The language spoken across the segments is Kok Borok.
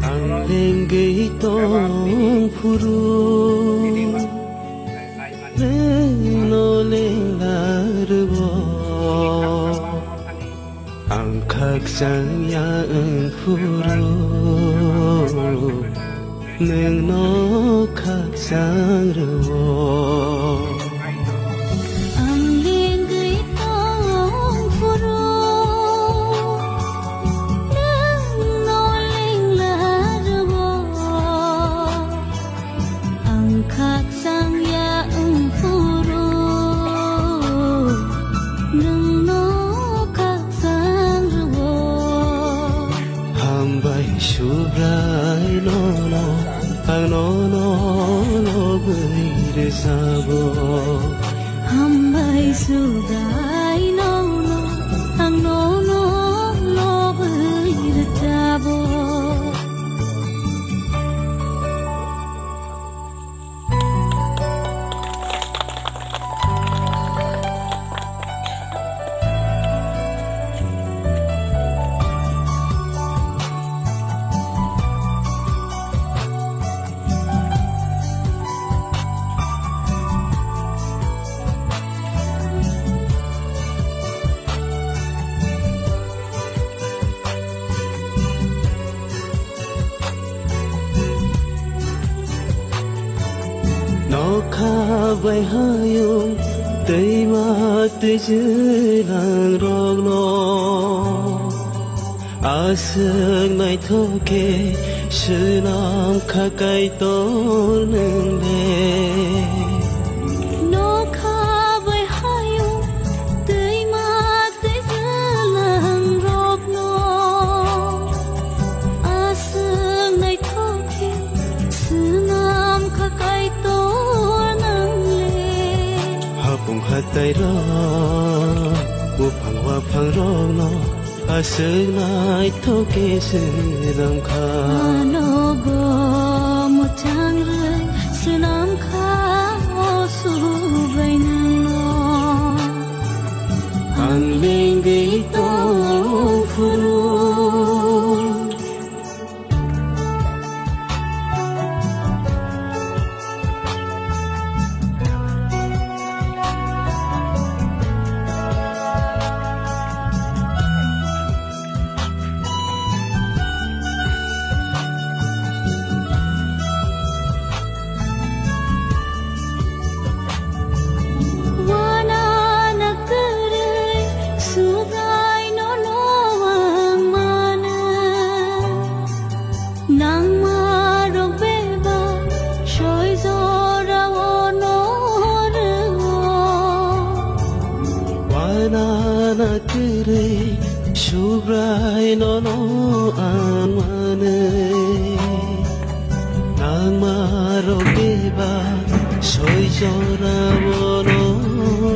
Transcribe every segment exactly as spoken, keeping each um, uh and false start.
Ang lengwi tong phuru, nwng no lenglarwo. Ang khakchang ya wng phuru, nwng no khakchang rwo. Ang lengwi tong phuru, nwng no lenglarwo. Ang khakchang ya wng phuru, nwng no khakchang rwo. Hambai Subrai nono, ang nono lobwi rwchabo. Hambai Subrai nono, ang nono lobwi rwchabo. Nokha bai hayung twima twijlang rokno aswk naithok khe swnam kha Kaitor nwng le. Nokha bai hayung twima twijlang rokno aswk naithok khe swnam kha Kaitor nwng le. Hapung hatai rok, buphang waphang rokno aswk naithok khe swnam kha. Ano bo mwchang rwi swnam kha o Subrai nwng no. Ang lengwi tong phuru. Wana na kwrwi Subrai nono ang mano. Nangma rok bebak soi jora o no rwo. Wana na kwrwi Subrai nono ang manwi. Nangma rok bebak soi jora o no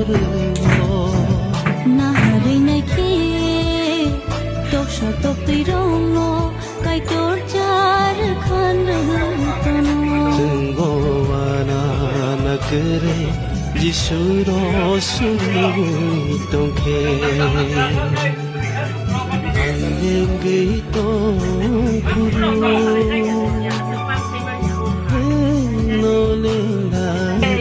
rwo. Naharwi naikhe toksa toktwi rokno Kaitor char khan rwng tono. Chwng bo wana na kwrwi Jisu ro suri tongkhe. Ang lengwi tong phuru. Ang no lenglarwo.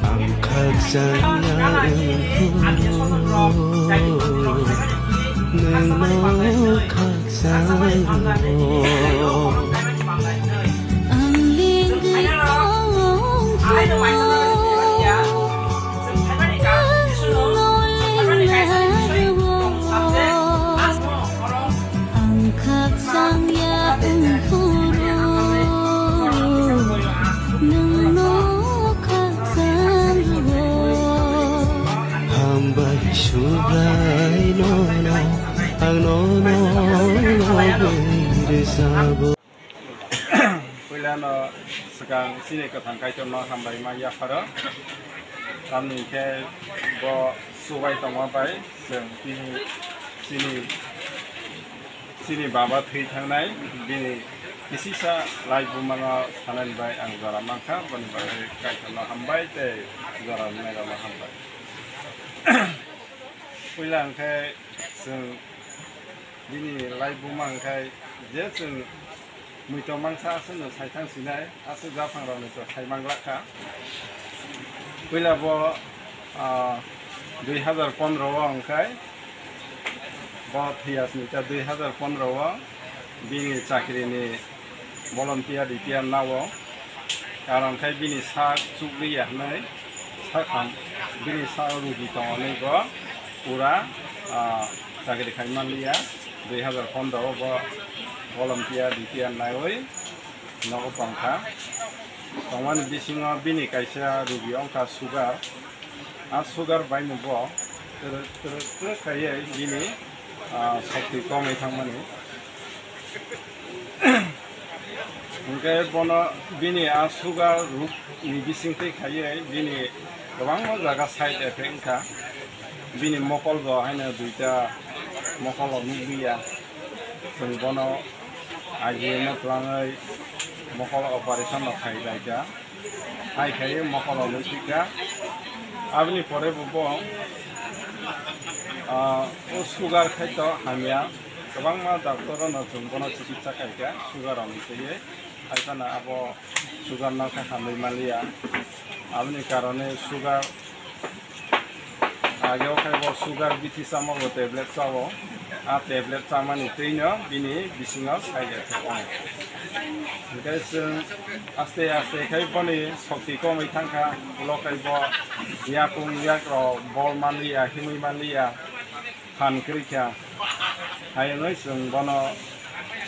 Ang khakchangya wngphuru, nwngno khakchangno. Ang lengwi tongphuru, nwngno lenglarwo. Ang khakchangya wngphuru, nwngno khakchangno. Hambai Subrai nono, ang nono lobwi rwchabo. Puilano swkang chini kwthang Kaitorno hambai ma yapharo. Tamni khe bo chubai tongma bai chwng bini chini, chini baba thwi thangnai bini kisisa lai bumano sanani bai ang jora mankha, boni bagwi Kaitorno hambai tei jora rwnairokno hambai. Puila hwnkhe chwng bini lai buma hwnkhe je chwng muitu mangsa aswkno saithang sinai, aswk japhang rokni to sai manglak kha. Puila bo, ah, dui hazar pondro o hwnkhe bo thwiyasni ta dui hazar pondro o bini chakri ni volunteer retire nao, karon khai bini sak chukliya hwnwi sakham bini sak rugi tongoni bo pura, ah, chakri khai manliya. Dui hazar pondro o bo volunteer retire naiwi nogo tongkha. Tongmani bisingo bini kaisa rugi wngkha sugar. A sugar bai no bo twrwk twrwk twrwk khaiwi bini, ah, shokti komwi thangmani. Hwnkhe bono bini a sugar rok ni bisingtwi khaiwi bini kwbangma jaga side effect wngkha. Bini mokol bo haino duita mokol o nukliya. Chwng bono I G M o twlangwi mokol operation rok khai laikha. Hai khai mokol o nuklikha. Aboni pore bo bo, ah, o sugar khai to hamya. Kwbangma doctor rok no chwng bono chikitsa khaikha sugar rok ni twiwi. Hai phano abo sugar no khe hamwi manliya. Aboni karone sugar Age o khe bo sugar bithi chama bo tablet chao. A tablet chamani twino bini bisingo side effect wngo. Hwnkhe chwng aste aste khai boni shokti komwi thangkha. Ulo khai bo yapung yak rok bol manliya, himwi manliya, phan kwrwi kha. Hai wngwi chwng bono,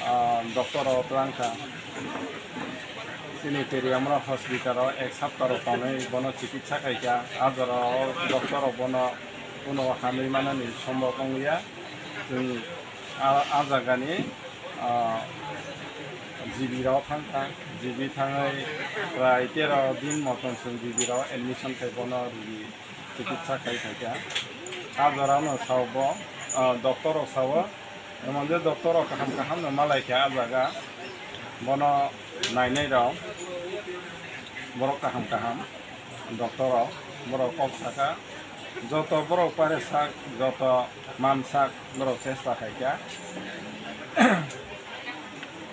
ah, doctor o twlang kha. Chini Teriamra hospital o ek sapta rok tonwi bono chikitsa khaikha. A jora o doctor rok bono kuno hamwi manani sombok wngya. Chwng a, a jagani, ah, G B rok thangkha. G B thangwi prai tero din motom chwng G B rok admission khai bono rugi chikitsa khai khaikha. A jora no sao bo, ah, doctor rok sao, emon je doctor rok kaham kaham no malai kha a jaga. Bono nainai rok borok kaham kaham doctor rok, borok kok saka, joto borok pare sak, joto man sak borok chesta khaikha.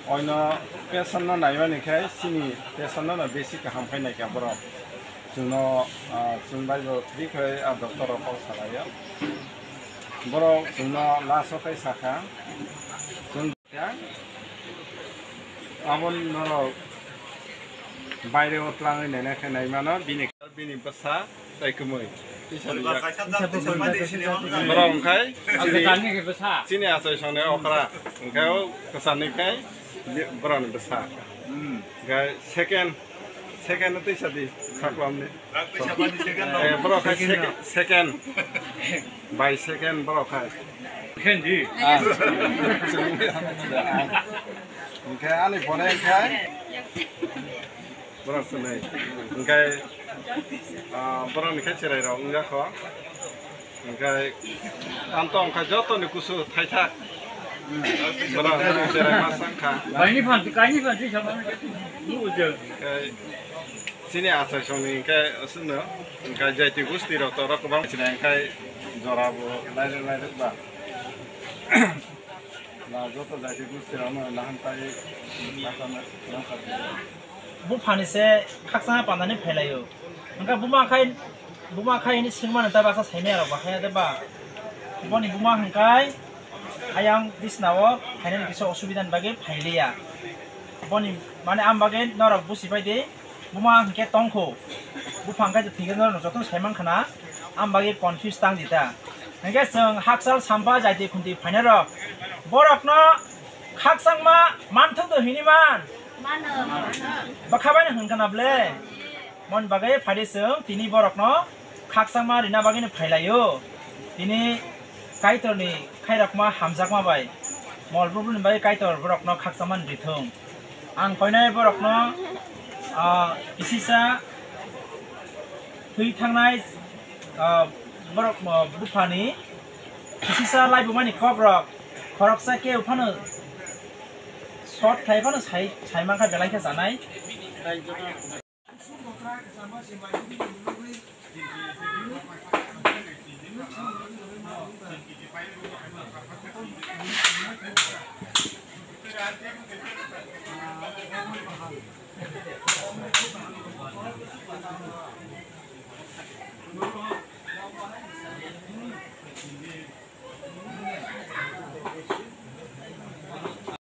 Oino patient no naimani khai chini patient no besi kaham khai naikha borok. Chwngno, ah, chwng bai bo free khai a doctor rok kok salaio. Borok chwngno last o khai sakha, chwng kha, abo norok baire o twlangwi naina khai naimano bini, bini bwsa tei kwmwi. Borok wngkhai chini, chini achai songni okra, wngkhai o kwchani khai borokni bwsa. Hwnkhe second, second no twi sadi, saklamni. Eh, borok khai second, second. By second borok khai. Second di. Ah. Hwnkhe ani pore khai. Borok swnwi. Hwnkhe, ah, borokni khai cherai rok wngya kho. Hwnkhe ang to wngkha jotoni kusu thaithak. Borok wngkha cherai ma sangkha. Kaini phan, kaini phan, twi sama. Hwnkhe chini achai songni hwnkhe aswkno, hwnkhe jaiti gusti rok to oro kwbang chini hwnkhe jora bo lairwk lairwk ba. Na joto jaiti gusti rok no nahan tai nahan nahan. Buphani se khakchangma pandani phailaio. Hwnkhe buma khai, buma khai hwnwi swngmani ta baksa saimaya rok ba haya de ba. Boni buma hwnkhe ayang bisnao phainani kisa osubidani bagwi phailiya. Boni mane am bagwi norok busi pai di, buma hwnkhe tongkho. Buphang khai thwikhe norok jotono saiman khana, am bagwi confuse tang di ta. Hwnkhe chwng hakchal sampa jaiti khuntwi phainai rok borokno khakchangma manthok do hini man. Bwkha bai no hwn kana ble? Mon bagwi phai di chwng tini borokno khakchangma rina bagwi no phailaio. Tini Kaitorni khairokma hamjakma bai mol bubruni bagwi Kaitor borokno khakchangma rithung. Ang koinai borokno, ah, kisisa Twi thangnai, ah, borok, ah, buphani kisisa laibumani kokrok khoroksa kebo phano short khlai phano sai, sai mankha belai khe chanai.